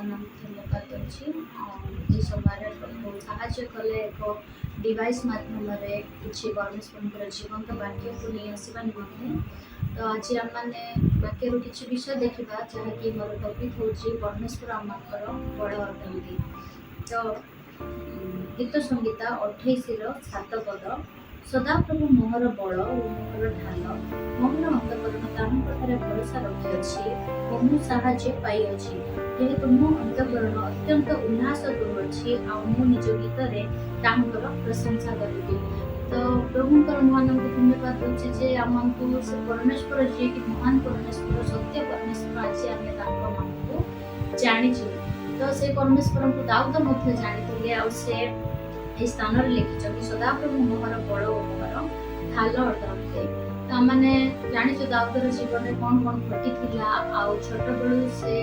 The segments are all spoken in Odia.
ମହାନ ଧନ୍ୟବାଦ ଦେଉଛି। ଆଉ ଏ ସମୟରେ ପ୍ରଭୁ ସାହାଯ୍ୟ କଲେ ଏକ ଡିଭାଇସ୍ ମାଧ୍ୟମରେ କିଛି ପରମେଶ୍ୱରଙ୍କର ଜୀବନ୍ତ ବାକ୍ୟକୁ ନେଇ ଆସିବା ନିମନ୍ତେ। ତ ଆଜି ଆମମାନେ ବାକ୍ୟରୁ କିଛି ବିଷୟ ଦେଖିବା, ଯାହାକି ମୋର ଟପିକ୍ ହେଉଛି ପରମେଶ୍ୱର ଆମମାନଙ୍କର ବଳ ଅଟନ୍ତି। ତ ଗୀତ ସଂହିତା 28ର 7 ପଦ, ସଦାପ୍ରଭୁ ମୋହର ବଳ ଓ ମୋହର ଢାଲ, ମୋହର ଅନ୍ତଃକରଣ ତାହାଙ୍କଠାରେ ଭରସା ରଖିଅଛି ଓ ମୁଁ ସାହାଯ୍ୟ ପାଇଅଛି। ଯେହେତୁ ମୋ ଅନ୍ତଃକରଣ ଅତ୍ୟନ୍ତ ଉଲ୍ଲାସ କରୁଅଛି, ଆଉ ମୁଁ ନିଜ ଗୀତରେ ତାହାଙ୍କର ପ୍ରଶଂସା କରିବି। ତ ପ୍ରଭୁଙ୍କର ମହାନଙ୍କୁ ଧନ୍ୟବାଦ ଦେଉଛି ଯେ ଆମକୁ ସେ ପରମେଶ୍ୱର, ଯିଏକି ମହାନ ପରମେଶ୍ୱର, ସତ୍ୟ ପରମେଶ୍ୱର, ଆଜି ଆମେ ତାଙ୍କ ନାମକୁ ଜାଣିଛୁ। ତ ସେ ପରମେଶ୍ୱରଙ୍କୁ ଦାଉଦ ମଧ୍ୟ ଜାଣିଥିଲେ ଆଉ ସେ ଏହି ସ୍ଥାନରେ ଲେଖିଛନ୍ତି, ସଦାପ୍ରଭୁ ମୋହର ବଳ ଓ ମୋହର ଢାଲ ଅଟନ୍ତି। ତ ଆମମାନେ ଜାଣିଛୁ ଦାଉଦର ଜୀବନରେ କ'ଣ କ'ଣ ଘଟିଥିଲା ଆଉ ଛୋଟବେଳୁ ସେ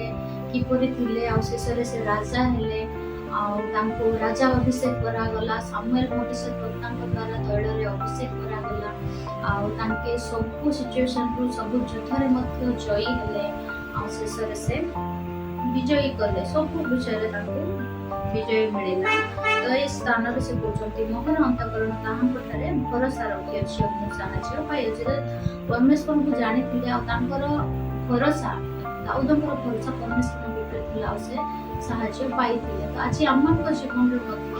କିପରି ଥିଲେ ଆଉ ଶେଷରେ ସେ ରାଜା ହେଲେ ଆଉ ତାଙ୍କୁ ରାଜା ଅଭିଷେକ କରାଗଲା। ସାମୁଏଲ ଭବିଷ୍ୟତ ବକ୍ତାଙ୍କ ଦ୍ୱାରା ତୈଳରେ ଅଭିଷେକ କରାଗଲା ଆଉ ତାଙ୍କେ ସବୁ ସିଚୁଏସନରୁ, ସବୁ ଯୁଦ୍ଧରେ ମଧ୍ୟ ଜୟୀ ହେଲେ ଆଉ ଶେଷରେ ସେ ବିଜୟୀ କଲେ, ସବୁ ବିଷୟରେ ତାଙ୍କୁ ବିଜୟ ମିଳିଲା। ତ ଏ ସ୍ଥାନରେ ସେ କହୁଛନ୍ତି, ମୋହର ଅନ୍ତଃକରଣ ତାହାଙ୍କ ଠାରେ ଭରସା ରଖିଅଛି ଓ ମୁଁ ସାହାଯ୍ୟ ପାଇଅଛି। ତ ପରମେଶ୍ୱରଙ୍କୁ ଜାଣିଥିଲେ ଆଉ ତାଙ୍କର ଭରସା, ଦାଉଦଙ୍କର ଭରସା ପରମେଶ୍ୱରଙ୍କ ଉପରେ ଥିଲା ଆଉ ସେ ସାହାଯ୍ୟ ପାଇଥିଲେ। ତ ଆଜି ଆମମାନଙ୍କ ଜୀବନରେ ମଧ୍ୟ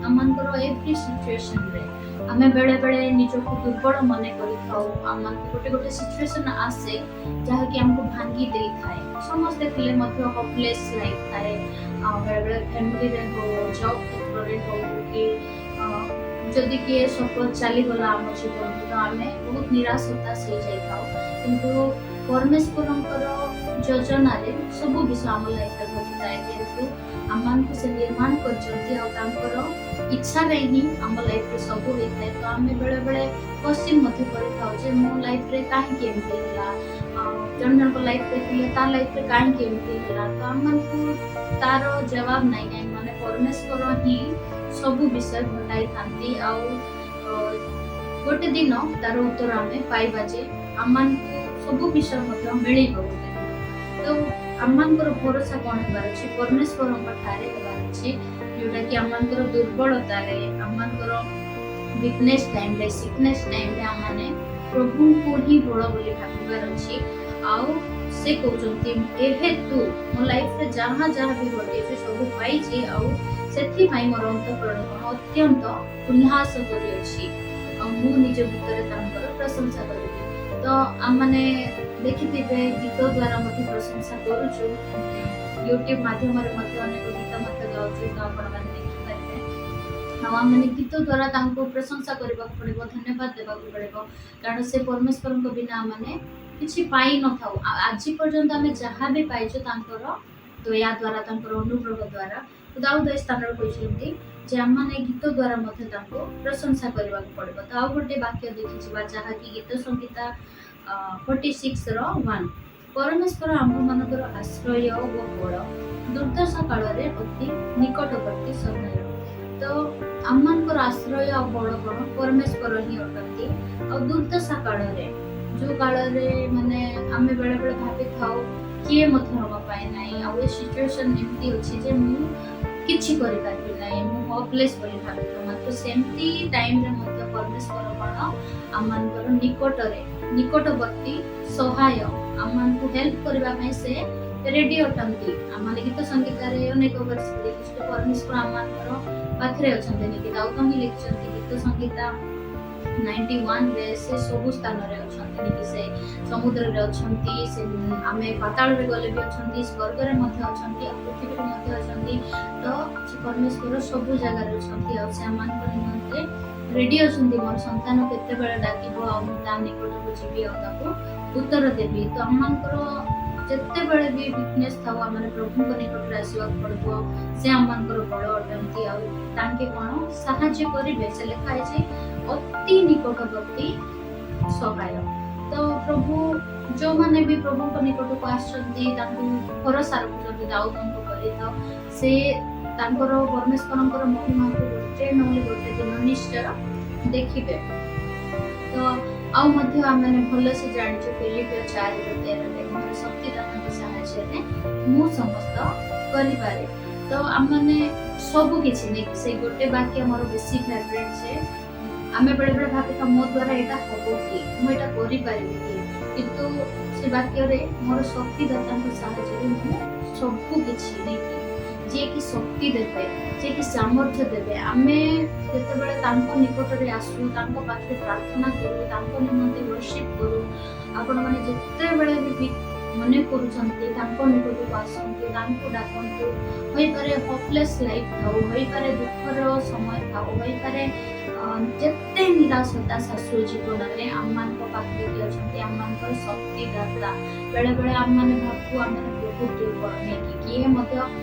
ଆମମାନଙ୍କର ଏଭ୍ରି ସିଚୁଏସନରେ ଆମେ ବେଳେ ବେଳେ ନିଜକୁ ଦୁର୍ବଳ ମନେ କରିଥାଉ। ଆମମାନଙ୍କୁ ଗୋଟେ ଗୋଟେ ସିଚୁଏସନ ଆସେ ଯାହାକି ଆମକୁ ଭାଙ୍ଗି ଦେଇଥାଏ। ସମସ୍ତେ ଥିଲେ ମଧ୍ୟ ହୋପଲେସ୍ ଲାଇଫ୍ ଥାଏ। ଆଉ ବେଳେବେଳେ ଫ୍ୟାମିଲିରେ ହଉ, ଜବ୍ କ୍ଷେତ୍ରରେ ହଉ କି ଯଦି କିଏ ସପୋଜ ଚାଲିଗଲା ଆମ ଜୀବନରୁ, ତ ଆମେ ବହୁତ ନିରାଶ, ହତାଶ ହେଇଯାଇଥାଉ। କିନ୍ତୁ ପରମେଶ୍ୱରଙ୍କର ଯୋଜନାରେ ସବୁ ବିଷୟ ଆମ ଲାଇଫରେ ଘଟିଥାଏ। ଯେହେତୁ ଆମମାନଙ୍କୁ ସେ ନିର୍ମାଣ କରିଛନ୍ତି ଆଉ ତାଙ୍କର ଇଚ୍ଛାରେ ହିଁ ଆମ ଲାଇଫରେ ସବୁ ହେଇଥାଏ। ତ ଆମେ ବେଳେବେଳେ କ୍ୱେଶ୍ଚିନ୍ ମଧ୍ୟ କରିଥାଉ ଯେ ମୋ ଲାଇଫରେ କାହିଁକି ଏମିତି ହେଲା, ଆଉ ଜଣେ ଜଣଙ୍କ ଲାଇଫ ଦେଖିଲେ ତା ଲାଇଫରେ କାହିଁକି ଏମିତି ହେଲା। ତ ଆମମାନଙ୍କୁ ତାର ଜବାବ ନାହିଁ, କାହିଁକି ମାନେ ପରମେଶ୍ୱର ହିଁ ସବୁ ବିଷୟ ଘଟାଇଥାନ୍ତି ଆଉ ଗୋଟେ ଦିନ ତାର ଉତ୍ତର ଆମେ ପାଇବା ଯେ ଆମମାନଙ୍କୁ ସବୁ ବିଷୟ ମଧ୍ୟ ମିଳିବ ଗୋଟେ ଦିନ। ତ ଆମମାନଙ୍କର ଭରସା କ'ଣ ହେବାର ଅଛି? ପରମେଶ୍ୱରଙ୍କ ଠାରେ ହେବାର ଅଛି, ଯୋଉଟାକି ଆମମାନଙ୍କର ଦୁର୍ବଳତାରେ, ଆମମାନଙ୍କର ୱିକନେସ୍ ଟାଇମରେ, ସିକନେସ୍ ଟାଇମରେ ଆମମାନେ ପ୍ରଭୁଙ୍କୁ ହିଁ ବଳ ବୋଲି ଭାବିବାର ଅଛି। ଆଉ ସେ କହୁଛନ୍ତି, ଏହେତୁ ମୋ ଲାଇଫରେ ଯାହା ଯାହା ବି ଘଟିଛି, ସବୁ ପାଇଛି ଆଉ ସେଥିପାଇଁ ମୋର ଅନ୍ତଃକରଣ କ'ଣ ଅତ୍ୟନ୍ତ ଉଲ୍ଲାସ କରିଅଛି ଆଉ ମୁଁ ନିଜ ଭିତରେ ତାଙ୍କର ପ୍ରଶଂସା କରିବି। ତ ଆମମାନେ ଦେଖିଥିବେ, ଗୀତ ଦ୍ୱାରା ମଧ୍ୟ ପ୍ରଶଂସା କରୁଛୁ, ୟୁଟ୍ୟୁବ ମାଧ୍ୟମରେ ମଧ୍ୟ ଅନେକ ଗୀତ ମଧ୍ୟ ଗାଉଛୁ, ତ ଆପଣମାନେ ଦେଖିପାରିବେ। ଆଉ ଆମମାନେ ଗୀତ ଦ୍ୱାରା ତାଙ୍କୁ ପ୍ରଶଂସା କରିବାକୁ ପଡ଼ିବ, ଧନ୍ୟବାଦ ଦେବାକୁ ପଡ଼ିବ, କାରଣ ସେ ପରମେଶ୍ୱରଙ୍କ ବିନା ଆମମାନେ କିଛି ପାଇନଥାଉ। ଆଉ ଆଜି ପର୍ଯ୍ୟନ୍ତ ଆମେ ଯାହା ବି ପାଇଛୁ, ତାଙ୍କର ଦୟା ଦ୍ୱାରା, ତାଙ୍କର ଅନୁଗ୍ରହ ଦ୍ୱାରା। ତ ଦାଉଦ ଏ ସ୍ଥାନରେ କହିଛନ୍ତି ଯେ ଆମମାନେ ଗୀତ ଦ୍ୱାରା ମଧ୍ୟ ତାଙ୍କୁ ପ୍ରଶଂସା କରିବାକୁ ପଡ଼ିବ। ତ ଆଉ ଗୋଟେ ବାକ୍ୟ ଦେଖିଯିବା, ଯାହାକି ଗୀତ ସଂହିତା 46ର 1, ପରମେଶ୍ୱର ଆମ୍ଭମାନଙ୍କର ଆଶ୍ରୟ ଓ ବଳ, ଦୁର୍ଦ୍ଦଶା କାଳରେ ଅତି ନିକଟବର୍ତ୍ତୀ ସହାୟ। ତ ଆମମାନଙ୍କର ଆଶ୍ରୟ ଆଉ ବଳ କ'ଣ? ପରମେଶ୍ୱର ହିଁ ଅଟନ୍ତି। ଆଉ ଦୁର୍ଦ୍ଦଶା କାଳରେ, ଯୋଉ କାଳରେ ମାନେ ଆମେ ବେଳେବେଳେ ଭାବିଥାଉ କିଏ ମଧ୍ୟ ଆମ ପାଇଁ ନାହିଁ ଆଉ ଏ ସିଚୁଏସନ ଏମିତି ଅଛି ଯେ ମୁଁ କିଛି କରିପାରିବି ନାହିଁ, ମୁଁ ହୋପଲେସ୍ ବୋଲି ଭାବିଥାଉ, ମାତ୍ର ସେମିତି ଟାଇମରେ ମଧ୍ୟ ପରମେଶ୍ୱର କ'ଣ ଆମମାନଙ୍କର ନିକଟରେ ନିକଟବର୍ତ୍ତୀ ସହାୟ, ଆମମାନଙ୍କୁ ହେଲ୍ପ କରିବା ପାଇଁ ସେ ରେଡି ଅଟନ୍ତି। ଆମମାନେ ଗୀତ ସଂହିତାରେ ଅନେକ ବର୍ଷ ଦେଖିଛୁ ଯେ ପରମେଶ୍ୱର ଆମମାନଙ୍କର ପାଖରେ ଅଛନ୍ତି ନାକି। ଦାଉଦ ହିଁ ଲେଖିଛନ୍ତି ଗୀତ ସଂହିତା 91ରେ, ସେ ସବୁ ସ୍ଥାନରେ ଅଛନ୍ତି ନାକି। ସେ ସମୁଦ୍ରରେ ଅଛନ୍ତି, ସେ ଆମେ ପାତାଳରେ ଗଲେ ବି ଅଛନ୍ତି, ସ୍ୱର୍ଗରେ ମଧ୍ୟ ଅଛନ୍ତି ଆଉ ପୃଥିବୀରେ ମଧ୍ୟ ଅଛନ୍ତି। ତ ସେ ପରମେଶ୍ୱର ସବୁ ଜାଗାରେ ଅଛନ୍ତି ଆଉ ସେ ଆମମାନଙ୍କ ନିମନ୍ତେ ରେଡି ଅଛନ୍ତି। ମୋର ସନ୍ତାନ କେତେବେଳେ ଡାକିବ ଆଉ ମୁଁ ତା ନିକଟକୁ ଯିବି ଆଉ ତାକୁ ଉତ୍ତର ଦେବି। ତ ଆମମାନଙ୍କର ଯେତେବେଳେ ବି ୱିକନେସ୍ ଥାଉ, ଆମେ ପ୍ରଭୁଙ୍କ ନିକଟରେ ଆସିବାକୁ ପଡ଼ିବ। ସେ ଆମମାନଙ୍କର ବଳ ଅଟନ୍ତି ଆଉ ତାଙ୍କେ କ'ଣ ସାହାଯ୍ୟ କରିବେ। ସେ ଲେଖା ହେଇଛି ଅତି ନିକଟବର୍ତ୍ତୀ ସହାୟ। ତ ପ୍ରଭୁ, ଯୋଉମାନେ ବି ପ୍ରଭୁଙ୍କ ନିକଟକୁ ଆସିଛନ୍ତି, ତାଙ୍କୁ ଭରସା ରଖୁଛନ୍ତି ଦାଉଦଙ୍କ ପରି, ତ ସେ ତାଙ୍କର ପରମେଶ୍ୱରଙ୍କର ମହିମାକୁ ଗୋଟେ ନହେଲେ ଗୋଟେ ଦିନ ନିଶ୍ଚୟ ଦେଖିବେ। ତ ଆଉ ମଧ୍ୟ ଆମେମାନେ ଭଲସେ ଜାଣିଛୁ ଫିଲିପିଓ 4ର 13ରେ, ମୋର ଶକ୍ତିଦାତାଙ୍କ ସାହାଯ୍ୟରେ ମୁଁ ସମସ୍ତ କରିପାରେ। ତ ଆମମାନେ ସବୁ କିଛି ନେଇକି ସେଇ ଗୋଟେ ବାକ୍ୟ ମୋର ବେଶୀ ଫେଭରେଟ୍ ଯେ ଆମେ ବେଳେବେଳେ ଭାବିଥାଉ, ମୋ ଦ୍ୱାରା ଏଇଟା ହବ କି, ମୁଁ ଏଇଟା କରିପାରିବି କି? କିନ୍ତୁ ସେ ବାକ୍ୟରେ ମୋର ଶକ୍ତିଦାତାଙ୍କ ସାହାଯ୍ୟରେ ମୁଁ ସବୁ କିଛି ନେଇକି, ଯିଏକି ଶକ୍ତି ଦେବେ, ଯିଏକି ସାମର୍ଥ୍ୟ ଦେବେ। ଆମେ ଯେତେବେଳେ ତାଙ୍କ ନିକଟରେ ଆସୁ, ତାଙ୍କ ପାଖରେ ପ୍ରାର୍ଥନା କରୁ, ତାଙ୍କ ନିମନ୍ତେ ୱର୍ସିପ୍ କରୁ, ଆପଣମାନେ ଯେତେବେଳେ ବି ମନେ କରୁଛନ୍ତି, ତାଙ୍କ ନିକଟକୁ ଆସନ୍ତୁ, ତାଙ୍କୁ ଡାକନ୍ତୁ। ହୋଇପାରେ ହୋପଲେସ୍ ଲାଇଫ୍ ଥାଉ, ହୋଇପାରେ ଦୁଃଖର ସମୟ ଥାଉ, ହୋଇପାରେ ଯେତେ ନିରାଶ ହତାଶ ଆସୁ ଜୀବନରେ, ଆମମାନଙ୍କ ପାଖରେ କିଏ ଅଛନ୍ତି? ଆମମାନଙ୍କର ଶକ୍ତିଦାତା। ବେଳେବେଳେ ଆମମାନେ ଭାବୁ ଆମେ ବହୁତ ଦୁର୍ବଳ ନେଇକି, କିଏ ମଧ୍ୟ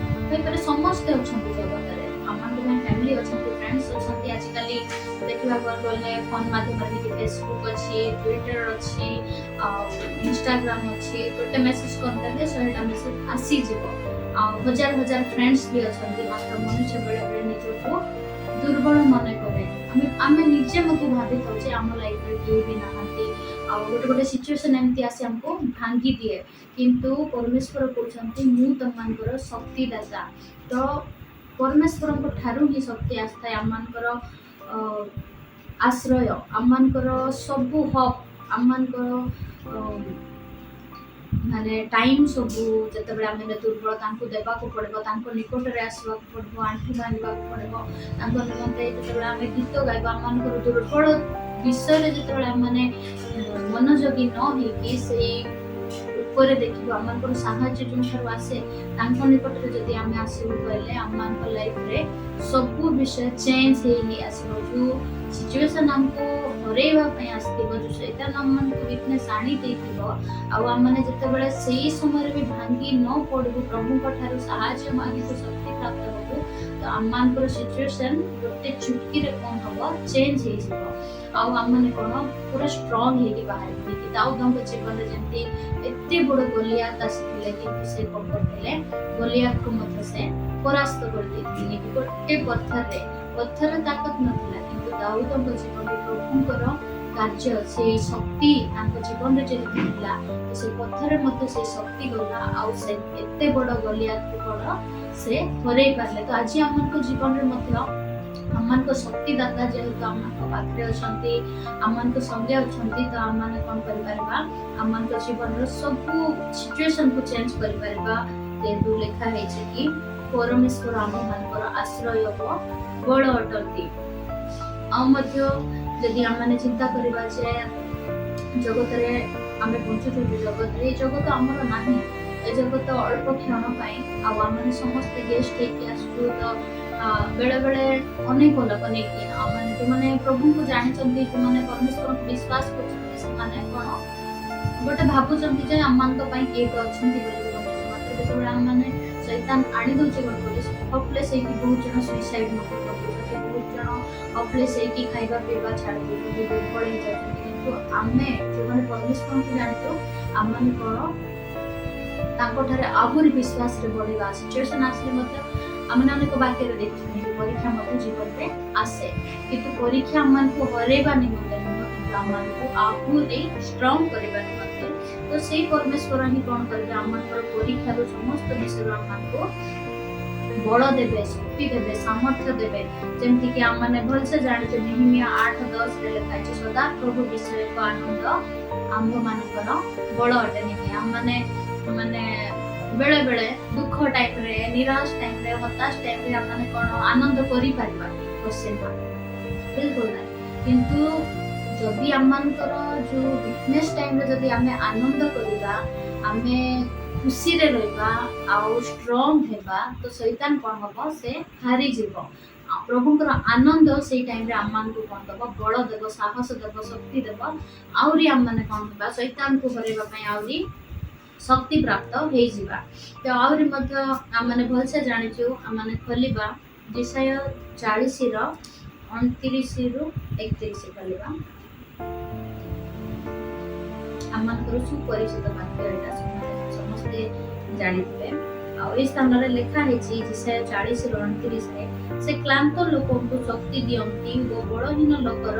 ହୋଇପାରେ, ସମସ୍ତେ ଅଛନ୍ତି ଜଗତରେ, ଆମମାନଙ୍କ ପାଇଁ ଫ୍ୟାମିଲି ଅଛନ୍ତି, ଫ୍ରେଣ୍ଡସ୍ ଅଛନ୍ତି। ଆଜିକାଲି ଦେଖିବାକୁ ଗଲେ ଫୋନ୍ ମାଧ୍ୟମରେ କି ଫେସବୁକ୍ ଅଛି, ଟ୍ୱିଟର ଅଛି, ଆଉ ଇନଷ୍ଟାଗ୍ରାମ ଅଛି। ଗୋଟେ ମେସେଜ କରିଦେଲେ 100ଟା ମେସେଜ ଆସିଯିବ ଆଉ ହଜାର ହଜାର ଫ୍ରେଣ୍ଡସ୍ ବି ଅଛନ୍ତି। ମାତ୍ର ମନୁଷ୍ୟ ବେଳେବେଳେ ନିଜକୁ ଦୁର୍ବଳ ମନେ କରେ। ଆମେ ନିଜେ ମଧ୍ୟ ଭାବିଥାଉ ଯେ ଆମ ଲାଇଫରେ କେହି ବି ନାହାନ୍ତି ଆଉ ଗୋଟେ ଗୋଟେ ସିଚୁଏସନ୍ ଏମିତି ଆସି ଆମକୁ ଭାଙ୍ଗି ଦିଏ। କିନ୍ତୁ ପରମେଶ୍ୱର କହୁଛନ୍ତି, ମୁଁ ତମମାନଙ୍କର ଶକ୍ତିଦାତା। ତ ପରମେଶ୍ୱରଙ୍କ ଠାରୁ ହିଁ ଶକ୍ତି ଆସିଥାଏ। ଆମମାନଙ୍କର ଆଶ୍ରୟ, ଆମମାନଙ୍କର ସବୁ ହୋପ୍, ଆମମାନଙ୍କର ମାନେ ଟାଇମ୍ ସବୁ ଯେତେବେଳେ ଆମେ ଦୁର୍ବଳ, ତାଙ୍କୁ ଦେବାକୁ ପଡ଼ିବ, ତାଙ୍କ ନିକଟରେ ଆସିବାକୁ ପଡ଼ିବ, ଆଣ୍ଠୁ ଭାଙ୍ଗିବାକୁ ପଡ଼ିବ ତାଙ୍କ ନିମନ୍ତେ। ଯେତେବେଳେ ଆମେ ଗୀତ ଗାଇବା, ଆମମାନଙ୍କର ଦୁର୍ବଳ ବିଷୟରେ ଯେତେବେଳେ ଆମମାନେ ମନୋଯୋଗୀ ନ ହେଇକି ସେଇ ଉପରେ ଦେଖିବୁ, ଆମମାନଙ୍କର ସାହାଯ୍ୟ ଯେଉଁଠାରୁ ଆସେ ତାଙ୍କ ନିକଟରେ ଯଦି ଆମେ ଆସିବୁ କହିଲେ, ଆମମାନଙ୍କ ଲାଇଫରେ ସବୁ ବିଷୟ ଚେଞ୍ଜ ହେଇ ହେଇ ଆସିବ। ଯେଉଁ ସିଚୁଏସନ୍ ଆମକୁ ହରେଇବା ପାଇଁ ଆସିଥିବ, ଯେଉଁ ଶୈତାନ ଆମମାନଙ୍କୁ ୱିକନେସ୍ ଆଣି ଦେଇଥିବ, ଆଉ ଆମମାନେ ଯେତେବେଳେ ସେଇ ସମୟରେ ବି ଭାଙ୍ଗି ନ ପଡ଼ିବୁ, ପ୍ରଭୁଙ୍କ ଠାରୁ ସାହାଯ୍ୟ ମାଗିବୁ, ଶକ୍ତି ପ୍ରାପ୍ତ ହବୁ, ତ ଆମମାନଙ୍କର ସିଚୁଏସନ୍ ଗୋଟେ ଚୁଟକିରେ କ'ଣ ହବ? ଚେଞ୍ଜ ହେଇଯିବ ଆଉ ଆମମାନେ କ'ଣ ପୁରା ଷ୍ଟ୍ରଙ୍ଗ ହେଇକି ବାହାରିବୁ। କି ଦାଉଦଙ୍କ ଜୀବନରେ ଯେମିତି ଏତେ ବଡ଼ ଗୋଲିଆତ ଆସିଥିଲେ, କିନ୍ତୁ ସେ କ'ଣ କରିଥିଲେ? ଗୋଲିଆତକୁ ମଧ୍ୟ ସେ ପରାସ୍ତ କରିଦେଇଥିଲେ କି ଗୋଟେ ପଥରରେ। ପଥରରେ ତାକତ ନଥିଲା, କିନ୍ତୁ ଦାଉଦଙ୍କ ଜୀବନରେ ପ୍ରଭୁଙ୍କର କାର୍ଯ୍ୟ, ସେଇ ଶକ୍ତି ତାଙ୍କ ଜୀବନରେ ଯେହେତୁ ଥିଲା, ତ ସେ ପଥରରେ ମଧ୍ୟ ସେଇ ଶକ୍ତି ଗଲା ଆଉ ସେ ଏତେ ବଡ଼ ଗଲିଆତକୁ କ'ଣ ସେ ହରେଇ ପାରିଲେ। ତ ଆଜି ଆମମାନଙ୍କ ଜୀବନରେ ମଧ୍ୟ ଆମମାନଙ୍କ ଶକ୍ତିଦାତା ଯେହେତୁ ଆମମାନଙ୍କ ପାଖରେ ଅଛନ୍ତି, ଆମମାନଙ୍କ ସଙ୍ଗେ ଅଛନ୍ତି, ତ ଆମମାନେ କ'ଣ କରିପାରିବା? ଆମମାନଙ୍କ ଜୀବନର ସବୁ ସିଚୁଏସନକୁ ଚେଞ୍ଜ କରିପାରିବା, ଯେହେତୁ ଲେଖା ହେଇଛି କି ପରମେଶ୍ୱର ଆମମାନଙ୍କର ଆଶ୍ରୟ ଓ ବଳ ଅଟନ୍ତି। ଆଉ ମଧ୍ୟ ଯଦି ଆମମାନେ ଚିନ୍ତା କରିବା ଯେ ଜଗତରେ ଆମେ ବଞ୍ଚୁଛୁ, ଯୋଉ ଜଗତରେ, ଏଇ ଜଗତ ଆମର ନାହିଁ। ଏ ଜଗତ ଅଳ୍ପ କ୍ଷଣ ପାଇଁ ଆଉ ଆମମାନେ ସମସ୍ତେ ଗେଷ୍ଟ ହେଇକି ଆସୁଛୁ। ତ ବେଳେବେଳେ ଅନେକ ଲୋକ ନେଇକି ଆଉ ମାନେ ଯୋଉମାନେ ପ୍ରଭୁଙ୍କୁ ଜାଣିଛନ୍ତି, ଯୋଉମାନେ ପରମେଶ୍ୱରଙ୍କୁ ବିଶ୍ୱାସ କରୁଛନ୍ତି, ସେମାନେ କ'ଣ ଗୋଟେ ଭାବୁଛନ୍ତି ଯେ ଆମମାନଙ୍କ ପାଇଁ କିଏ ତ ଅଛନ୍ତି ବୋଲି ବଞ୍ଚୁଛୁ। ମାତ୍ର ଯେତେବେଳେ ଆମମାନେ ଶୈତାନ ଆଣି ଦଉଛି ଗୋଟେ ଗୋଟେ ହୋପଲେସ୍ ହେଇକି, ବହୁତ ଜଣ ସୁଇସାଇଡ୍ ମଧ୍ୟ କରିଦଉଛନ୍ତି, ବହୁତ ଜଣ ହୋପଲେସ୍ ହେଇକି ଖାଇବା ପିଇବା ଛାଡ଼ି ଦଉଛନ୍ତି, ଦୁର୍ବଳ ହେଇଯାଉଛନ୍ତି। କିନ୍ତୁ ଆମେ ଯୋଉମାନେ ପରମେଶ୍ୱରଙ୍କୁ ଜାଣିଛୁ, ଆମମାନେ କ'ଣ ତାଙ୍କଠାରେ ଆହୁରି ବିଶ୍ୱାସରେ ବଢ଼ିବା। ସିଚୁଏସନ୍ ଆସିଲେ ମଧ୍ୟ ଆମେ ଅନେକ ବାକ୍ୟରେ ଦେଖିଛୁ କି ପରୀକ୍ଷା ମଧ୍ୟ ଜୀବନରେ ଆସେ, କିନ୍ତୁ ପରୀକ୍ଷା ଆମମାନଙ୍କୁ ହରେଇବା ନିମନ୍ତେ ନୁହଁ, କିନ୍ତୁ ଆମମାନଙ୍କୁ ଆହୁରି ଷ୍ଟ୍ରଙ୍ଗ କରିବା ନିମନ୍ତେ। ତ ସେଇ ପରମେଶ୍ୱର ହିଁ କ'ଣ କରିବେ? ଆମମାନଙ୍କର ପରୀକ୍ଷାରୁ, ସମସ୍ତ ବିଷୟରୁ ଆମମାନଙ୍କୁ ବଳ ଦେବେ, ଶକ୍ତି ଦେବେ, ସାମର୍ଥ୍ୟ ଦେବେ। ଯେମିତିକି ଆମମାନେ ଭଲସେ ଜାଣିଛୁ, ନେହିମିଆ 8:10ରେ ଲେଖା ହେଇଛି, ସଦା ପ୍ରଭୁ ବିଷୟକ ଆନନ୍ଦ ଆମ୍ଭମାନଙ୍କର ବଳ ଅଟେ। ନେକି ଆମମାନେ ମାନେ ବେଳେ ବେଳେ ଦୁଃଖ ଟାଇମରେ, ନିରାଶ ଟାଇମରେ, ହତାଶ ଟାଇମରେ ଆମମାନେ କ'ଣ ଆନନ୍ଦ କରିପାରିବା କି? Question mark. ବିଲକୁଲ ନାହିଁ। କିନ୍ତୁ ଯଦି ଆମମାନଙ୍କର ଯୋଉ ୱିକନେସ୍ ଟାଇମରେ ଯଦି ଆମେ ଆନନ୍ଦ କରିବା, ଆମେ ଖୁସିରେ ରହିବା ଆଉ ଷ୍ଟ୍ରଙ୍ଗ ହେବା, ତ ଶୈତାନ କ'ଣ ହବ? ସେ ହାରିଯିବ। ଆଉ ପ୍ରଭୁଙ୍କର ଆନନ୍ଦ ସେଇ ଟାଇମରେ ଆମମାନଙ୍କୁ କ'ଣ ଦବ? ବଳ ଦେବ, ସାହସ ଦେବ, ଶକ୍ତି ଦେବ। ଆହୁରି ଆମମାନେ କ'ଣ ହେବା? ଶୈତାନକୁ ହରାଇବା ପାଇଁ ଆହୁରି ଶକ୍ତି ପ୍ରାପ୍ତ ହେଇଯିବା। ତ ଆହୁରି ମଧ୍ୟ ଆମମାନେ ଭଲସେ ଜାଣିଛୁ, ଆମମାନେ ଖୋଲିବା ଯିଶାଇୟ 40ର 29ରୁ 31 ଖୋଲିବା। ଆମମାନଙ୍କର ସୁପରିଚିତ ବାକ୍ୟ ଏଇଟା, ସମସ୍ତେ ଜାଣିଥିବେ। ଆଉ ଏଇ ସ୍ଥାନରେ ଲେଖା ହେଇଛି ଯିଶାଇୟ 40ର 29ରେ, ସେ କ୍ଳାନ୍ତ ଲୋକଙ୍କୁ ଶକ୍ତି ଦିଅନ୍ତି ଓ ବଳହୀନ ଲୋକର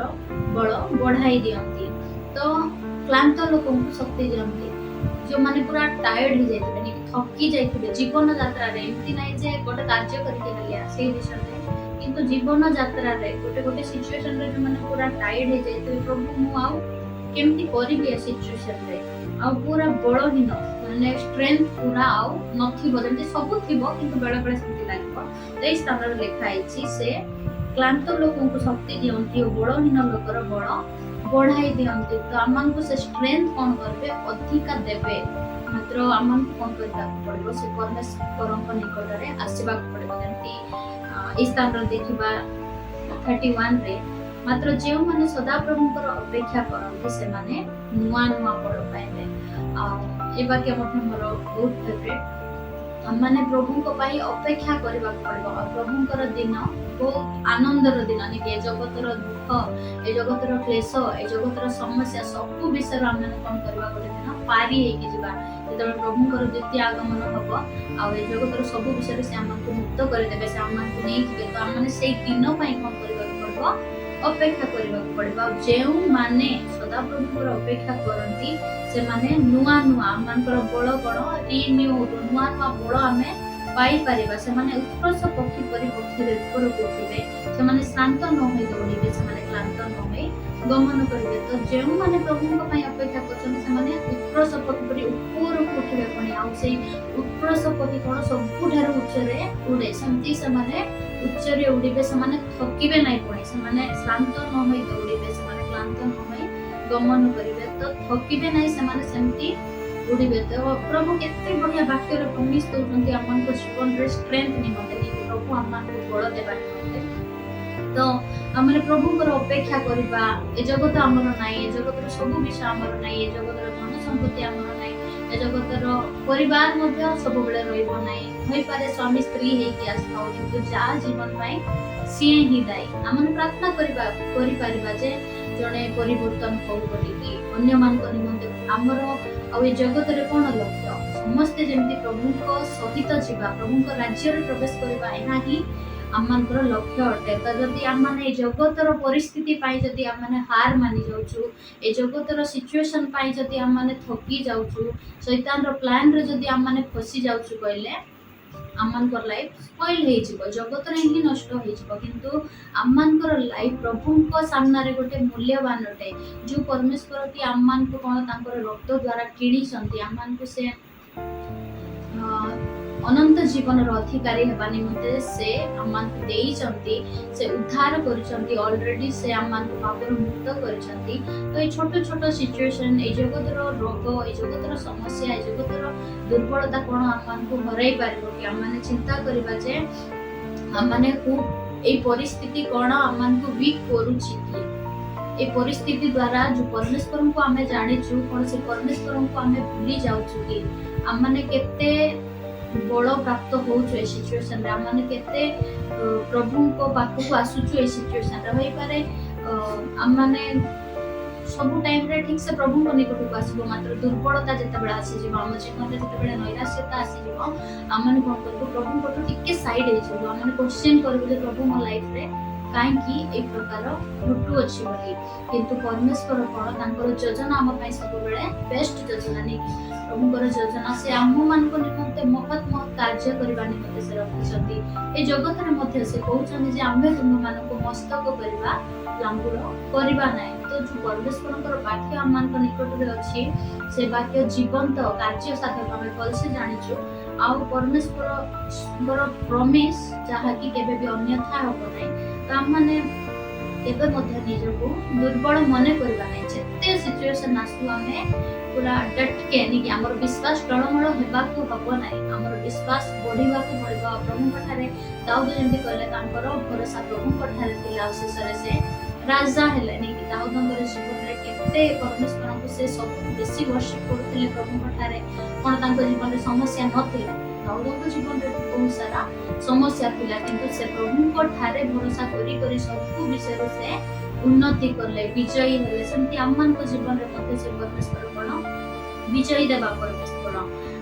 ବଳ ବଢାଇ ଦିଅନ୍ତି। ତ କ୍ଳାନ୍ତ ଲୋକଙ୍କୁ ଶକ୍ତି ଦିଅନ୍ତି, ଯେଉଁମାନେ ପୁରା ଟାୟାର୍ଡ ହେଇଯାଇଥିବେ, ଥକି ଯାଇଥିବେ ଜୀବନ ଯାତ୍ରାରେ, ଏମିତି ନାହିଁ ଯେ ଗୋଟେ କାର୍ଯ୍ୟ କରିକି ହାଲିଆ, ସେଇ ବିଷୟରେ, କିନ୍ତୁ ଜୀବନ ଯାତ୍ରାରେ ଗୋଟେ ଗୋଟେ ସିଚୁଏସନରେ ଯୋଉମାନେ ପୁରା ଟାୟାର୍ଡ ହେଇଯାଇଥିବେ, ପ୍ରଭୁ ମୁଁ ଆଉ କେମିତି କରିବି ଏ ସିଚୁଏସନରେ, ଆଉ ପୁରା ବଳହୀନ, ମାନେ ଷ୍ଟ୍ରେନ୍ଥ ପୁରା ଆଉ ନଥିବ, ଯେମିତି ସବୁ ଥିବ କିନ୍ତୁ ବେଳେ ବେଳେ ସେମିତି ଲାଗିବ। ତ ଏଇ ସ୍ଥାନରେ ଲେଖା ହେଇଛି, ସେ କ୍ଳାନ୍ତ ଲୋକଙ୍କୁ ଶକ୍ତି ଦିଅନ୍ତି ଓ ବଳହୀନ ଲୋକର ବଳ ବଢାଇ ଦିଅନ୍ତି। ତ ଆମମାନଙ୍କୁ ସେ ଷ୍ଟ୍ରେନ୍ଥ କଣ କରିବେ? ଅଧିକା ଦେବେ। ମାତ୍ର ଆମମାନଙ୍କୁ କଣ କରିବାକୁ ପଡିବ? ସେ ପରମେଶ୍ୱରଙ୍କ ନିକଟରେ ଆସିବାକୁ ପଡିବ। ଯେମିତି ଏଇ ସ୍ଥାନରେ ଦେଖିବା 31ରେ, ମାତ୍ର ଯେଉଁମାନେ ସଦାପ୍ରଭୁଙ୍କର ଅପେକ୍ଷା କରନ୍ତି, ସେମାନେ ନୂଆ ନୂଆ ବଳ ପାଇବେ। ଆଉ ଏ ବାକ୍ୟ ମଧ୍ୟ ମୋର ବହୁତ ଫେଭରେଟ୍। ଆମମାନେ ପ୍ରଭୁଙ୍କ ପାଇଁ ଅପେକ୍ଷା କରିବାକୁ ପଡିବ। ଆଉ ପ୍ରଭୁଙ୍କର ଦିନ ବହୁତ ଆନନ୍ଦର ଦିନ ନାକି। ଏ ଜଗତର ଦୁଃଖ, ଏ ଜଗତର କ୍ଲେଶ, ଏ ଜଗତର ସମସ୍ୟା, ସବୁ ବିଷୟରେ ଆମେମାନେ କଣ କରିବା? ଗୋଟେ ଦିନ ପାରି ହେଇକି ଯିବା, ଯେତେବେଳେ ପ୍ରଭୁଙ୍କର ଦ୍ୱିତୀୟ ଆଗମନ ହବ ଆଉ ଏ ଜଗତର ସବୁ ବିଷୟରେ ସେ ଆମକୁ ମୁକ୍ତ କରିଦେବେ, ସେ ଆମମାନଙ୍କୁ ନେଇଯିବେ। ତ ଆମମାନେ ସେଇ ଦିନ ପାଇଁ କଣ କରିବାକୁ ପଡିବ? ଅପେକ୍ଷା କରିବାକୁ ପଡିବ। ଆଉ ଯେଉଁମାନେ ସଦାପ୍ରଭୁଙ୍କର ଅପେକ୍ଷା କରନ୍ତି, ସେମାନେ ନୂଆ ନୂଆ, ଆମମାନଙ୍କର ବଳ କଣ ରିନ୍ୟୁ, ନୂଆ ନୂଆ ବଳ ଆମେ ପାଇପାରିବା। ସେମାନେ ଉତ୍କ୍ରୋଶ ପକ୍ଷୀ ପରି ପକ୍ଷୀରେ ଉପରକୁ ଉଠିବେ। ସେମାନେ ଶ୍ରାନ୍ତ ନ ହୋଇ ଦୌଡ଼ିବେ, ସେମାନେ କ୍ଳାନ୍ତ ନ ହୋଇ ଗମନ କରିବେ। ତ ଯେଉଁମାନେ ପ୍ରଭୁଙ୍କ ପାଇଁ ଅପେକ୍ଷା କରୁଛନ୍ତି, ସେମାନେ ଉତ୍କ୍ରୋଶ ପକ୍ଷୀ ପରି ଉପରକୁ ଉଠିବେ ପୁଣି। ଆଉ ସେଇ ଉତ୍କ୍ରୋଶ ପକ୍ଷୀ କଣ ସବୁଠାରୁ ଉଚ୍ଚରେ ଉଡେ, ସେମିତି ସେମାନେ ଉଚ୍ଚରେ ଉଡ଼ିବେ। ସେମାନେ ଥକିବେ ନାହିଁ ପୁଣି, ସେମାନେ ଶ୍ରାନ୍ତ ନ ହୋଇ ଦୌଡ଼ିବେ, ସେମାନେ କ୍ଳାନ୍ତ ନ ହୋଇ ଗମନ କରିବେ। ତ ଥକିବେ ନାହିଁ ସେମାନେ, ସେମିତି ଉଡ଼ିବେ। ତ ପ୍ରଭୁ କେତେ ବଢିଆ ବାକ୍ୟରେ ପ୍ରମିସ ଦଉଛନ୍ତି ଆମମାନଙ୍କ ଜୀବନରେ ଷ୍ଟ୍ରେନ୍ଥ ନିମନ୍ତେ, ପ୍ରଭୁ ଆମମାନଙ୍କୁ ବଳ ଦେବା ନିମନ୍ତେ। ତ ଆମେ ପ୍ରଭୁଙ୍କର ଅପେକ୍ଷା କରିବା। ଏ ଜଗତ ଆମର ନାହିଁ, ଏ ଜଗତର ସବୁ ବିଷୟ ଆମର ନାହିଁ, ଏ ଜଗତର ଧନ ସମ୍ପତ୍ତି ଆମର ନାହିଁ, ଏ ଜଗତର ପରିବାର ମଧ୍ୟ ସବୁବେଳେ ରହିବ ନାହିଁ। ହୋଇପାରେ ସ୍ୱାମୀ ସ୍ତ୍ରୀ ହେଇକି ଆସିଥାଉ, କିନ୍ତୁ ଯାହା ଜୀବନ ପାଇଁ ସିଏ ହିଁ ଦାୟୀ। ଆମେ ପ୍ରାର୍ଥନା କରିପାରିବା ଯେ ଜଣେ ପରିବର୍ତ୍ତନ ହଉ ବୋଲିକି ଅନ୍ୟମାନଙ୍କ ନିମନ୍ତେ। ଆମର ଆଉ ଏ ଜଗତରେ କଣ ଲକ୍ଷ୍ୟ? ସମସ୍ତେ ଯେମିତି ପ୍ରଭୁଙ୍କ ସହିତ ଯିବା, ପ୍ରଭୁଙ୍କ ରାଜ୍ୟରେ ପ୍ରବେଶ କରିବା, ଏହା ହିଁ ଆମମାନଙ୍କର ଲକ୍ଷ୍ୟ ଅଟେ। ତ ଯଦି ଆମମାନେ ଏ ଜଗତର ପରିସ୍ଥିତି ପାଇଁ ଯଦି ଆମମାନେ ହାର ମାନି ଯାଉଛୁ, ଏ ଜଗତର ସିଚୁଏସନ ପାଇଁ ଯଦି ଆମମାନେ ଥକି ଯାଉଛୁ, ଶୈତାନର ପ୍ଲାନରେ ଯଦି ଆମମାନେ ଫସି ଯାଉଛୁ କହିଲେ ଆମମାନଙ୍କର ଲାଇଫ ସ୍ପଏଲ ହେଇଯିବ, ଜଗତରେ ହିଁ ନଷ୍ଟ ହେଇଯିବ। କିନ୍ତୁ ଆମମାନଙ୍କର ଲାଇଫ ପ୍ରଭୁଙ୍କ ସାମ୍ନାରେ ଗୋଟେ ମୂଲ୍ୟବାନ ଅଟେ। ଯୋଉ ପରମେଶ୍ୱର କି ଆମମାନଙ୍କୁ କଣ ତାଙ୍କର ରକ୍ତ ଦ୍ୱାରା କିଣିଛନ୍ତି, ଆମମାନଙ୍କୁ ସେ ଅନନ୍ତ ଜୀବନର ଅଧିକାରୀ ହେବା ନିମନ୍ତେ ସେ ଆମମାନଙ୍କୁ ଦେଇଛନ୍ତି, ସେ ଉଦ୍ଧାର କରିଛନ୍ତି ଅଲରେଡି, ସେ ଆମମାନଙ୍କୁ ପାପରୁ ମୁକ୍ତ କରିଛନ୍ତି। ତ ଏଇ ଛୋଟ ଛୋଟ ସିଚୁଏସନ, ଏଇ ଜଗତର ରୋଗ, ଏଇ ଜଗତର ସମସ୍ୟା, ଏଇ ଜଗତର ଦୁର୍ବଳତା କଣ ଆମମାନଙ୍କୁ ହରାଇ ପାରିବ କି? ଆମମାନେ ଚିନ୍ତା କରିବା ଯେ ଆମମାନେ ଏଇ ପରିସ୍ଥିତି କଣ ଆମମାନଙ୍କୁ ୱିକ୍ କରୁଛି କି? ଏ ପରିସ୍ଥିତି ଦ୍ୱାରା ଯୋଉ ପରମେଶ୍ୱରଙ୍କୁ ଆମେ ଜାଣିଛୁ, କଣ ସେ ପରମେଶ୍ୱରଙ୍କୁ ଆମେ ଭୁଲି ଯାଉଛୁ କି? ଆମମାନେ କେତେ ବଳ ପ୍ରାପ୍ତ ହଉଛୁ ଏ ସିଚୁଏସନରେ? ଆମମାନେ କେତେ ପ୍ରଭୁଙ୍କ ପାଖକୁ ଆସୁଛୁ ଏ ସିଚୁଏସନରେ? ହୋଇପାରେ ଆମମାନେ ସବୁ ଟାଇମରେ ଠିକ ସେ ପ୍ରଭୁଙ୍କ ନିକଟକୁ ଆସିବ, ମାତ୍ର ଦୁର୍ବଳତା ଯେତେବେଳେ ଆସିଯିବ ଆମ ଜୀବନରେ, ଯେତେବେଳେ ନୈରାଶ୍ୟତା ଆସିଯିବ, ଆମମାନେ କଣ କରିବୁ? ପ୍ରଭୁଙ୍କଠୁ ଟିକେ ସାଇଡ ହେଇଯିବୁ। ଆମମାନେ କ୍ୱେଶ୍ଚନ କରିବୁ ଯେ ପ୍ରଭୁ, ମୋ ଲାଇଫରେ କାହିଁକି ଏଇ ପ୍ରକାର ଘଟୁଅଛି ବୋଲି। କିନ୍ତୁ ପରମେଶ୍ୱର କଣ, ତାଙ୍କର ଯୋଜନା ଆମ ପାଇଁ ସବୁବେଳେ ବେଷ୍ଟ ଯୋଜନା ନେଇକି। ପ୍ରଭୁଙ୍କର ଯୋଜନା, ସେ ଆମମାନଙ୍କ ନିମନ୍ତେ ମହତ୍ ମହତ୍ କାର୍ଯ୍ୟ କରିବା ନିମନ୍ତେ ସେ ରଖିଛନ୍ତି। ଏ ଜଗତରେ ମଧ୍ୟ ସେ କହୁଛନ୍ତି ଯେ ଆମ୍ଭେ ତୁମମାନଙ୍କୁ ମସ୍ତକ କରିବା, ଲାଙ୍ଗୁଳ କରିବା ନାହିଁ। ତ ଯୋଉ ପରମେଶ୍ୱରଙ୍କର ବାକ୍ୟ ଆମମାନଙ୍କ ନିକଟରେ ଅଛି, ସେ ବାକ୍ୟ ଜୀବନ୍ତ, କାର୍ଯ୍ୟ ସାଧକ, ଆମେ ଭଲସେ ଜାଣିଛୁ। ଆଉ ପରମେଶ୍ୱରଙ୍କର ପ୍ରମିସ ଯାହାକି କେବେ ବି ଅନ୍ୟଥା ହବ ନାହିଁ। ତ ଆମମାନେ କେବେ ମଧ୍ୟ ନିଜକୁ ଦୁର୍ବଳ ମନେ କରିବା ନାହିଁ। ଯେତେ ସିଚୁଏସନ ଆସୁ, ଆମେ ପୁରା ଡଟକେ ନେଇକି ଆମର ବିଶ୍ୱାସ ଟଳମଳ ହେବାକୁ ହବ ନାହିଁ, ଆମର ବିଶ୍ୱାସ ବଢିବାକୁ ପଡିବ। ଆଉ ପ୍ରଭୁଙ୍କ ଠାରେ ଦାଉଦ ଯେମିତି କହିଲେ, ତାଙ୍କର ଭରସା ପ୍ରଭୁଙ୍କ ଠାରେ ଥିଲା ଆଉ ଶେଷରେ ସେ ରାଜା ହେଲେ ନାଇକି। ଦାଉଦଙ୍କର ଜୀବନରେ କେତେ ପରମେଶ୍ୱରଙ୍କୁ ସେ ସବୁଠୁ ବେଶୀ ୱର୍ସିପ କରୁଥିଲେ ପ୍ରଭୁଙ୍କ ଠାରେ। କଣ ତାଙ୍କ ଜୀବନରେ ସମସ୍ୟା ନଥିଲା? ଦାଉଦଙ୍କ ଜୀବନରେ ବହୁତ ସାରା ସମସ୍ୟା ଥିଲା, କିନ୍ତୁ ସେ ପ୍ରଭୁଙ୍କ ଠାରେ ଭରସା କରି କରି ସବୁ ବିଷୟରେ ସେ ଉନ୍ନତି କଲେ, ବିଜୟୀ ହେଲେ। ସେମିତି ଆମମାନଙ୍କ ଜୀବନରେ ମଧ୍ୟ ସେ ପରମେଶ୍ୱର କଣ ବିଜୟୀ ଦେବା ପରମେଶ୍ୱର।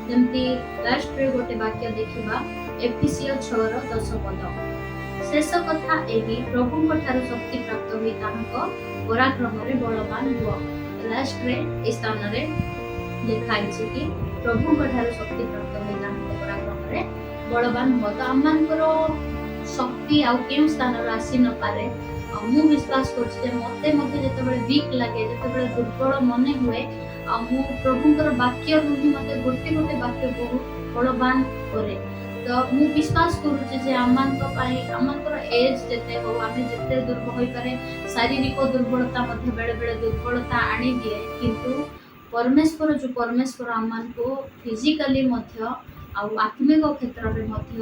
ଯେମିତି ଲାଷ୍ଟରେ ଗୋଟେ ବାକ୍ୟ ଦେଖିବା, ଏଫିସୀୟ 6ର 10 ପଦ। ଶେଷ କଥା ଏହି, ପ୍ରଭୁଙ୍କ ଠାରୁ ଶକ୍ତି ପ୍ରାପ୍ତ ହୋଇ ତାହାଙ୍କ ପରାକ୍ରମରେ ବଳବାନ ହୁଅ। ଲାଷ୍ଟରେ ଏ ସ୍ଥାନରେ ଲେଖା ହେଇଛି କି ପ୍ରଭୁଙ୍କ ଠାରୁ ଶକ୍ତି ପ୍ରାପ୍ତ ହୋଇ ବଳବାନ ହୁଅ। ତ ଆମମାନଙ୍କର ଶକ୍ତି ଆଉ କେଉଁ ସ୍ଥାନରୁ ଆସି ନପାରେ। ଆଉ ମୁଁ ବିଶ୍ୱାସ କରୁଛି ଯେ ମୋତେ ମଧ୍ୟ ଯେତେବେଳେ ୱିକ୍ ଲାଗେ, ଯେତେବେଳେ ଦୁର୍ବଳ ମନେ ହୁଏ, ଆଉ ମୁଁ ପ୍ରଭୁଙ୍କର ବାକ୍ୟରୁ ହିଁ ମୋତେ ଗୋଟେ ଗୋଟେ ବାକ୍ୟ ବହୁତ ବଳବାନ କରେ। ତ ମୁଁ ବିଶ୍ୱାସ କରୁଛି ଯେ ଆମମାନଙ୍କ ପାଇଁ, ଆମମାନଙ୍କର ଏଜ୍ ଯେତେ ହଉ, ଆମେ ଯେତେ ଦୁର୍ବଳ ହୋଇପାରେ, ଶାରୀରିକ ଦୁର୍ବଳତା ମଧ୍ୟ ବେଳେ ବେଳେ ଦୁର୍ବଳତା ଆଣିଦିଏ, କିନ୍ତୁ ପରମେଶ୍ୱର ଯେଉଁ ପରମେଶ୍ୱର ଆମମାନଙ୍କୁ ଫିଜିକାଲି ମଧ୍ୟ ଆଉ ଆତ୍ମିକ କ୍ଷେତ୍ରରେ ମଧ୍ୟ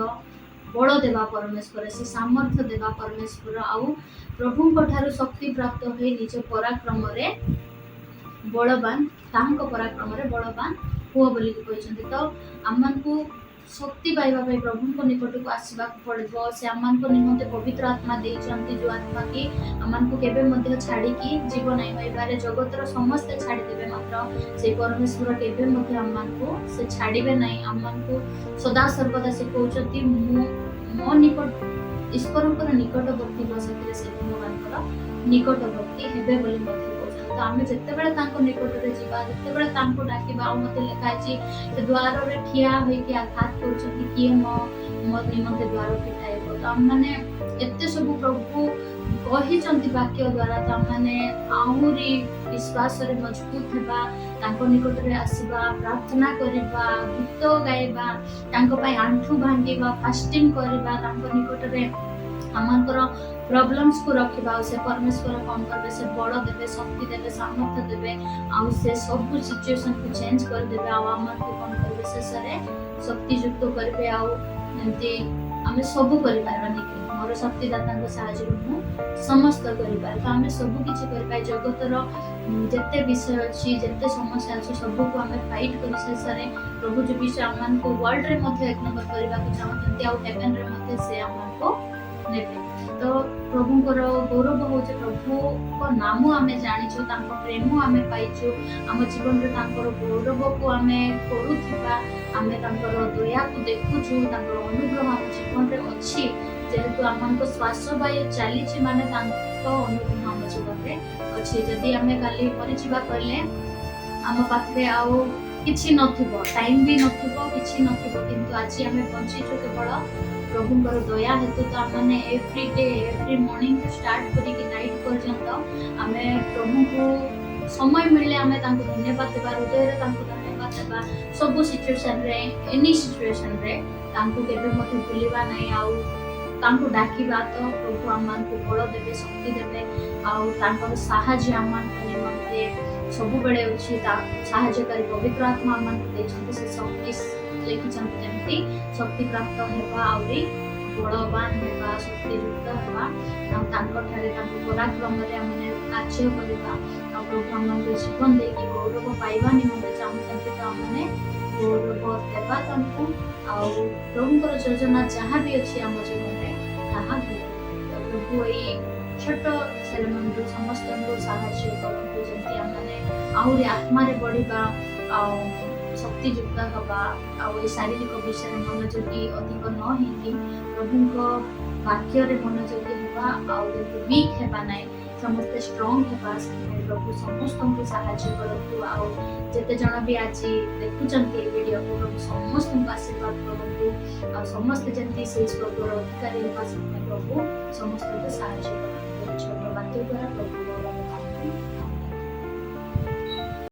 ବଳ ଦେବା ପରମେଶ୍ୱର, ସେ ସାମର୍ଥ୍ୟ ଦେବା ପରମେଶ୍ୱର। ଆଉ ପ୍ରଭୁଙ୍କ ଠାରୁ ଶକ୍ତି ପ୍ରାପ୍ତ ହୋଇ ନିଜ ପରାକ୍ରମରେ ବଳବାନ, ତାହାଙ୍କ ପରାକ୍ରମରେ ବଳବାନ ହୁଅ ବୋଲିକି କହିଛନ୍ତି। ତ ଆମମାନଙ୍କୁ ଶକ୍ତି ପାଇବା ପାଇଁ ପ୍ରଭୁଙ୍କ ନିକଟକୁ ଆସିବାକୁ ପଡ଼ିବ। ସେ ଆମମାନଙ୍କ ନିମନ୍ତେ ପବିତ୍ର ଆତ୍ମା ଦେଇଛନ୍ତି, ଯେଉଁ ଆତ୍ମା କି ଆମମାନଙ୍କୁ କେବେ ମଧ୍ୟ ଛାଡ଼ିକି ଯିବ ନାହିଁ। ହୋଇପାରେ ଜଗତର ସମସ୍ତେ ଛାଡ଼ିଦେବେ, ମାତ୍ର ସେଇ ପରମେଶ୍ୱର କେବେ ମଧ୍ୟ ଆମମାନଙ୍କୁ ସେ ଛାଡ଼ିବେ ନାହିଁ। ଆମମାନଙ୍କୁ ସଦାସର୍ବଦା ସେ କହୁଛନ୍ତି, ମୁଁ ମୋ ନିକଟ, ଈଶ୍ୱରଙ୍କର ନିକଟବର୍ତ୍ତୀ ବା ସେଥିରେ ସେ ଭଗବାନଙ୍କର ନିକଟବର୍ତ୍ତୀ ହେବେ ବୋଲି ମଧ୍ୟ କହୁଛନ୍ତି। ତ ଆମେ ଯେତେବେଳେ ତାଙ୍କ ନିକଟରେ ଯିବା, ଯେତେବେଳେ ତାଙ୍କୁ ଡାକିବା, ଆଉ ମୋତେ ଲେଖା ହେଇଛି ସେ ଦ୍ୱାରରେ ଠିଆ ହୋଇକି ଆଘାତ କରୁଛନ୍ତି, କିଏ ମୋ ମୋ ନିମନ୍ତେ ଦ୍ୱାର ଫିଟାଇବ? ତ ଆମମାନେ ଏତେ ସବୁ ପ୍ରଭୁ କହିଛନ୍ତି ବାକ୍ୟ ଦ୍ୱାରା, ତ ଆମମାନେ ଆହୁରି ବିଶ୍ୱାସରେ ମଜବୁତ ହେବା, ତାଙ୍କ ନିକଟରେ ଆସିବା, ପ୍ରାର୍ଥନା କରିବା, ଗୀତ ଗାଇବା, ତାଙ୍କ ପାଇଁ ଆଣ୍ଠୁ ଭାଙ୍ଗିବା, ଫାଷ୍ଟିଂ କରିବା, ତାଙ୍କ ନିକଟରେ ଆମମାନଙ୍କର ପ୍ରୋବ୍ଲେମ୍ସକୁ ରଖିବା। ଆଉ ସେ ପରମେଶ୍ୱର କ'ଣ କରିବେ? ସେ ବଳ ଦେବେ, ଶକ୍ତି ଦେବେ, ସାମର୍ଥ୍ୟ ଦେବେ, ଆଉ ସେ ସବୁ ସିଚୁଏସନକୁ ଚେଞ୍ଜ କରିଦେବେ। ଆଉ ଆମମାନଙ୍କୁ କ'ଣ କରିବେ? ଶେଷରେ ଶକ୍ତିଯୁକ୍ତ କରିବେ, ଆଉ ଏମିତି ଆମେ ସବୁ କରିପାରିବା ନିକି ମୋର ଶକ୍ତିଦାତାଙ୍କ ସାହାଯ୍ୟରେ ମୁଁ ସମସ୍ତ କରିପାରେ। ତ ଆମେ ସବୁ କିଛି କରିପାରିବା। ଜଗତର ଯେତେ ବିଷୟ ଅଛି, ଯେତେ ସମସ୍ୟା ଅଛି, ସବୁକୁ ଆମେ ଫାଇଟ୍ କରି ଶେଷରେ ପ୍ରଭୁ ଯୀଶୁ ଆମମାନଙ୍କୁ ୱାର୍ଲଡରେ ମଧ୍ୟ ଏକ ନମ୍ବର କରିବାକୁ ଚାହୁଁଛନ୍ତି, ଆଉ ହେଭେନରେ ମଧ୍ୟ ସେ ଆମମାନଙ୍କୁ ନେବେ। ତ ପ୍ରଭୁଙ୍କର ଗୌରବ ହେଉଛି, ପ୍ରଭୁଙ୍କ ନାମ ଆମେ ଜାଣିଛୁ, ତାଙ୍କ ପ୍ରେମ ଆମେ ପାଇଛୁ, ଆମ ଜୀବନରେ ତାଙ୍କର ଗୌରବକୁ ଆମେ କରୁଥିବା, ଆମେ ତାଙ୍କର ଦୟାକୁ ଦେଖୁଛୁ, ତାଙ୍କର ଅନୁଗ୍ରହ ଆମ ଜୀବନରେ ଅଛି। ଯେହେତୁ ଆମମାନଙ୍କ ଶ୍ୱାସ ବାୟୁ ଚାଲିଛି, ମାନେ ତାଙ୍କ ଅନୁଗ୍ରହ ଆମ ଜୀବନରେ ଅଛି। ଯଦି ଆମେ କାଲି ମରିଯିବା କହିଲେ ଆମ ପାଖରେ ଆଉ କିଛି ନଥିବ, ଟାଇମ୍ ବି ନଥିବ, କିଛି ନଥିବ, କିନ୍ତୁ ଆଜି ଆମେ ବଞ୍ଚିଛୁ କେବଳ ପ୍ରଭୁଙ୍କର ଦୟା ହେତୁ। ତ ଆମମାନେ ଏଭ୍ରି ଡେ, ଏଭ୍ରି ମର୍ଣ୍ଣିଂଠୁ ଷ୍ଟାର୍ଟ କରିକି ନାଇଟ୍ ପର୍ଯ୍ୟନ୍ତ ଆମେ ପ୍ରଭୁଙ୍କୁ ସମୟ ମିଳିଲେ ଆମେ ତାଙ୍କୁ ଧନ୍ୟବାଦ ଦେବା, ହୃଦୟରେ ତାଙ୍କୁ ଧନ୍ୟବାଦ ଦେବା। ସବୁ ସିଚୁଏସନରେ, ଏନି ସିଚୁଏସନରେ ତାଙ୍କୁ କେବେ ମଧ୍ୟ ଭୁଲିବା ନାହିଁ ଆଉ ତାଙ୍କୁ ଡାକିବା। ତ ପ୍ରଭୁ ଆମମାନଙ୍କୁ ବଳ ଦେବେ, ଶକ୍ତି ଦେବେ, ଆଉ ତାଙ୍କର ସାହାଯ୍ୟ ଆମମାନଙ୍କ ନିମନ୍ତେ ସବୁବେଳେ ଅଛି। ତା ସାହାଯ୍ୟକାରୀ ପବିତ୍ର ଆତ୍ମା ଆମମାନଙ୍କୁ ଦେଇଛନ୍ତି। ସେ ଶକ୍ତି ଲେଖିଛନ୍ତି ଯେମିତି ଶକ୍ତି ପ୍ରାପ୍ତ ହେବା, ଆହୁରି ବଳବାନ ହେବା, ଶକ୍ତିଯୁକ୍ତ ହେବା, ଆଉ ତାଙ୍କଠାରେ ତାଙ୍କ ପରାକ୍ରମରେ ଆମେ କାର୍ଯ୍ୟ କରିବା। ଆଉ ପ୍ରଭୁ ଆମମାନଙ୍କୁ ଜୀବନ ଦେଇକି ଗୌରବ ପାଇବା ନିମନ୍ତେ ଚାହୁଁଛନ୍ତି। ତ ଆମମାନେ ଗୌରବ ଦେବା ତାଙ୍କୁ, ଆଉ ପ୍ରଭୁଙ୍କର ଯୋଜନା ଯାହା ବି ଅଛି ଆମ ଜୀବନରେ ତାହା ହୁଏ। ତ ପ୍ରଭୁ ଏଇ ଛୋଟ ସେରେମନିରୁ ସମସ୍ତଙ୍କୁ ସାହାଯ୍ୟ କରନ୍ତୁ, ଯେମିତି ଆମମାନେ ଆହୁରି ଆତ୍ମାରେ ବଢ଼ିବା ଆଉ ଶକ୍ତିଯୁକ୍ତ ହେବା, ଆଉ ଏଇ ଶାରୀରିକ ବିଷୟରେ ମନୋଯୋଗୀ ଅଧିକ ନ ହେଇକି ପ୍ରଭୁଙ୍କ ବାକ୍ୟରେ ମନୋଯୋଗୀ ହେବା, ଆଉ ଯେମିତି ୱିକ୍ ହେବା ନାହିଁ, ସମସ୍ତେ ଷ୍ଟ୍ରଙ୍ଗ ହେବା। ସେଥିପାଇଁ ପ୍ରଭୁ ସମସ୍ତଙ୍କୁ ସାହାଯ୍ୟ କରନ୍ତୁ। ଆଉ ଯେତେ ଜଣ ବି ଆଜି ଦେଖୁଛନ୍ତି ଏ ଭିଡ଼ିଓକୁ, ପ୍ରଭୁ ସମସ୍ତଙ୍କୁ ଆଶୀର୍ବାଦ କରନ୍ତୁ, ଆଉ ସମସ୍ତେ ଯେମିତି ସେଇ ସ୍ୱର୍ଗର ଅଧିକାରୀ ହେବା, ସେଥିପାଇଁ ପ୍ରଭୁ ସମସ୍ତଙ୍କୁ ସାହାଯ୍ୟ କରନ୍ତୁ। ଛୋଟ ବାକ୍ୟ ଦ୍ୱାରା ପ୍ରଭୁ